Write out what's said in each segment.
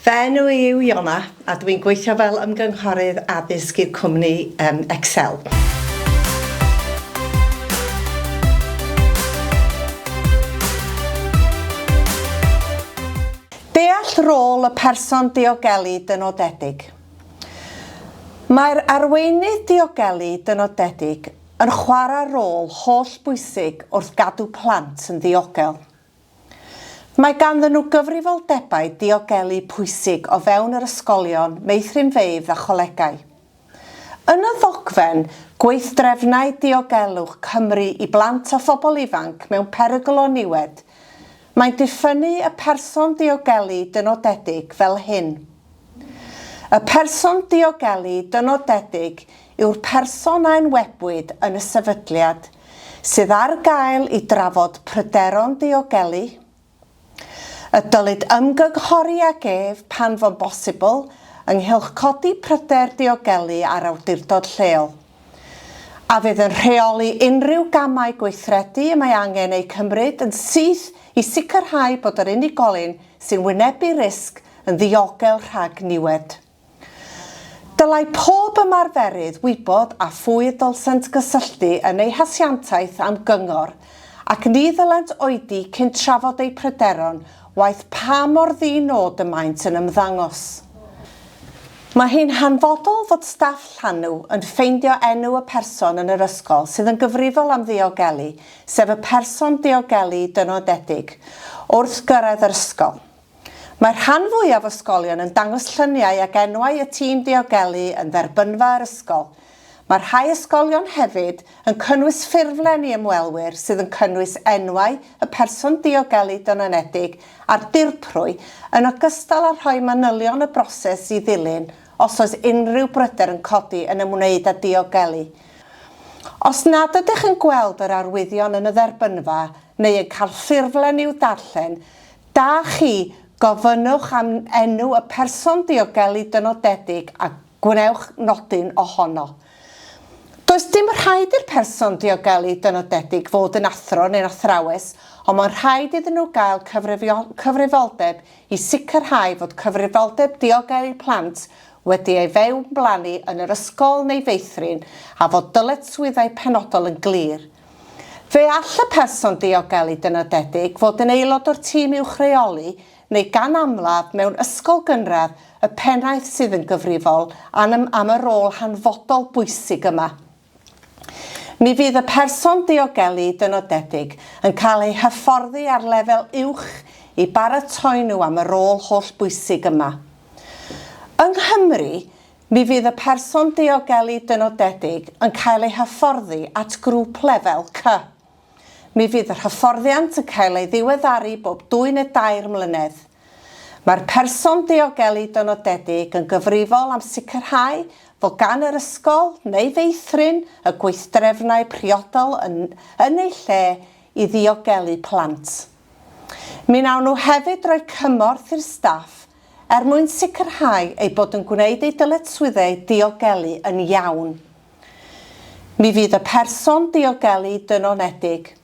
Fy enw i yw Iona a dwi'n gweithio fel ymgynghorydd addysg i'r cwmni um, Excel. Deall rôl y person diogelu dynodedig. Mae'r arweinydd diogelu dynodedig yn chwarae rôl holl bwysig wrth gadw plant yn ddiogel. Mae ganddyn nhw gyfrifoldebau diogelu pwysig o fewn yr ysgolion, meithrinfeydd a cholegau. Yn y ddogfen, Gweithdrefnau Diogelwch Cymru i Blant a Phobl Ifanc mewn Perygl o Niwed, mae'n diffynnu y person diogelu dynodedig fel hyn. Y person diogelu dynodedig yw'r person a enwebwyd yn y sefydliad sydd ar gael i drafod pryderon diogelu, y dylid ymgynghori ag ef pan fo'n bosibl ynghylch codi pryder diogelu â'r awdurdod lleol, a fydd yn rheoli unrhyw gamau gweithredu y mae angen eu cymryd yn syth i sicrhau bod yr unigolyn sy'n wynebu risg yn ddiogel rhag niwed. Dylai pob ymarferydd wybod â phwy y dylsent gysylltu yn eu hasiantaeth am gyngor, ac ni ddylent oedi cyn trafod eu pryderon, waeth pa mor ddi-nod y maent yn ymddangos. Mae hi'n hanfodol fod staff llanw yn ffeindio enw y person yn yr ysgol sydd yn gyfrifol am ddiogelu, sef y person diogelu dynodedig, wrth gyrraedd yr ysgol. Mae'r rhan fwyaf o ysgolion yn dangos lluniau ac enwau y tîm diogelu yn dderbynfa yr ysgol. Mae rhai ysgolion hefyd yn cynnwys ffurflen i ymwelwyr sydd yn cynnwys enwau y person diogelu dynodedig a'r dirprwy, yn ogystal â rhoi manylion y broses i ddilyn os oes unrhyw bryder yn codi yn ymwneud â diogelu. Os nad ydych yn gweld yr arwyddion yn y dderbynfa neu yn cael ffurflen i'w darllen, Da chi, gofynnwch am enw y person diogelu dynodedig a gwnewch nodyn ohono. Does dim rhaid i'r person diogelu dynodedig fod yn athro neu'n athrawes, ond mae'n rhaid iddyn nhw gael cyfrifoldeb i sicrhau fod cyfrifoldeb diogelu plant wedi ei fewnblannu yn yr ysgol neu feithrin a fod dyletswyddau penodol yn glir. Fe all y person diogelu dynodedig fod yn aelod o'r tîm uwch reoli neu gan amlaf mewn ysgol gynradd y pennaeth sydd yn gyfrifol am am y rôl hanfodol bwysig yma. Mi fydd y person diogelu dynodedig yn cael ei hyfforddi ar lefel uwch i baratoi nhw am y rôl hollbwysig yma. Yng Nghymru, Mi fydd y person diogelu dynodedig yn cael ei hyfforddi at grŵp lefel C. Mi fydd yr hyfforddiant yn cael ei ddiweddaru bob dwy neu dair mlynedd. Mae'r person diogelu dynodedig yn gyfrifol am sicrhau fod gan yr ysgol neu feithrin y gweithdrefnau priodol yn yn eu lle i ddiogelu plant. Mi wnawn nhw hefyd roi cymorth i'r staff er mwyn sicrhau eu bod yn gwneud eu dyletswyddau diogelu yn iawn. Mi fydd y person diogelu dynodedig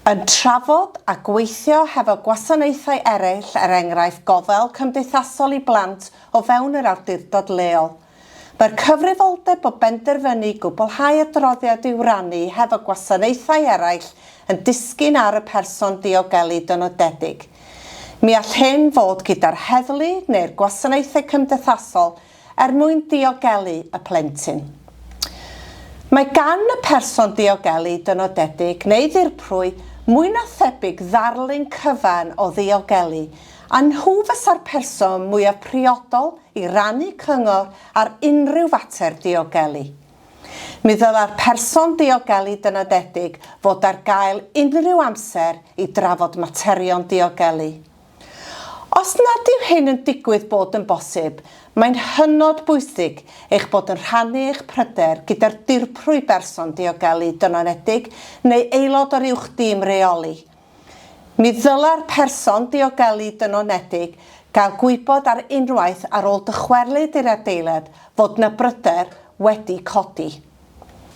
yn trafod a gweithio hefo gwasanaethau eraill er enghraifft gofal cymdeithasol i blant o fewn yr awdurdod leol. Mae'r cyfrifoldeb o benderfynu gwblhau adroddiad i'w rannu hefo gwasanaethau eraill yn disgyn ar y person diogelu dynodedig. Mi all hyn fod gyda'r heddlu neu'r gwasanaethau cymdeithasol er mwyn diogelu y plentyn. Mae gan y person diogelu dynodedig neu ddirprwy mwy na thebyg ddarlun cyfan o ddiogelu a nhw fysa'r person mwyaf priodol i rannu cyngor ar unrhyw fater diogelu. Mi ddylai'r person diogelu dynodedig fod ar gael unrhyw amser i drafod materion diogelu. Os nad yw hyn yn digwydd bod yn bosib, mae'n hynod bwysig eich bod yn rhannu eich pryder gyda'r dirprwy berson diogelu dynodedig neu aelod o'r uwch dîm rheoli. Mi ddylai'r person diogelu dynodedig gael gwybod ar unwaith ar ôl dychwelyd i'r adeilad fod 'na bryder wedi codi.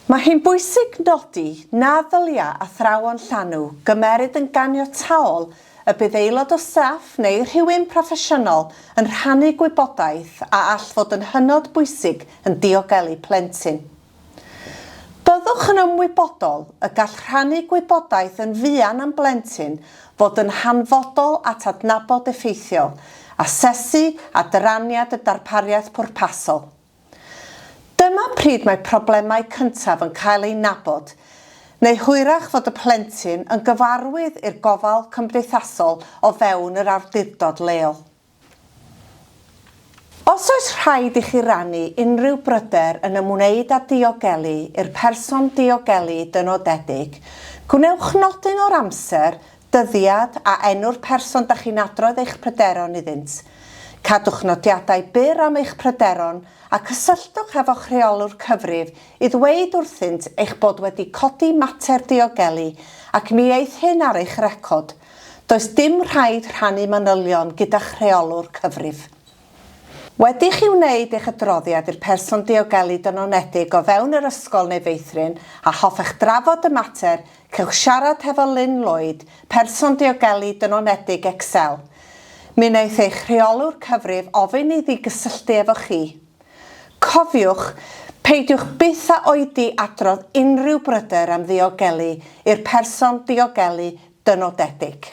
Mae hi'n bwysig nodi na ddylia athrawon llanw gymeryd yn ganiataol y bydd aelod o staff neu rhywun proffesiynol yn rhannu gwybodaeth a all fod yn hynod bwysig yn diogelu plentyn. Byddwch yn ymwybodol y gall rhannu gwybodaeth yn fuan am blentyn fod yn hanfodol at adnabod effeithiol, asesu a dyraniad y darpariaeth pwrpasol. Dyma pryd mae problemau cyntaf yn cael eu nabod, neu hwyrach fod y plentyn yn gyfarwydd i'r gofal cymdeithasol o fewn yr awdurdod leol. Os oes rhaid i chi rannu unrhyw bryder yn ymwneud â diogelu i'r person diogelu dynodedig, gwnewch nodyn o'r amser, dyddiad a enw'r person dach chi'n adrodd eich pryderon iddynt. Cadwch nodiadau byr am eich pryderon a cysylltwch efo'ch rheolwr cyfrif i ddweud wrthynt eich bod wedi codi mater diogelu ac mi eith hyn ar eich record. Does dim rhaid rhannu manylion gyda'ch rheolwr cyfrif. Wedi i chi wneud eich adroddiad i'r person diogelu dynonedig o fewn yr ysgol neu feithrin a hoffech drafod y mater, cewch siarad hefo Lynne Lloyd, person diogelu dynonedig Excel. Mi wnaeth eich rheolwr cyfrif ofyn iddi gysylltu efo chi. Cofiwch, peidiwch byth â oedi adrodd unrhyw bryder am ddiogelu i'r person diogelu dynodedig.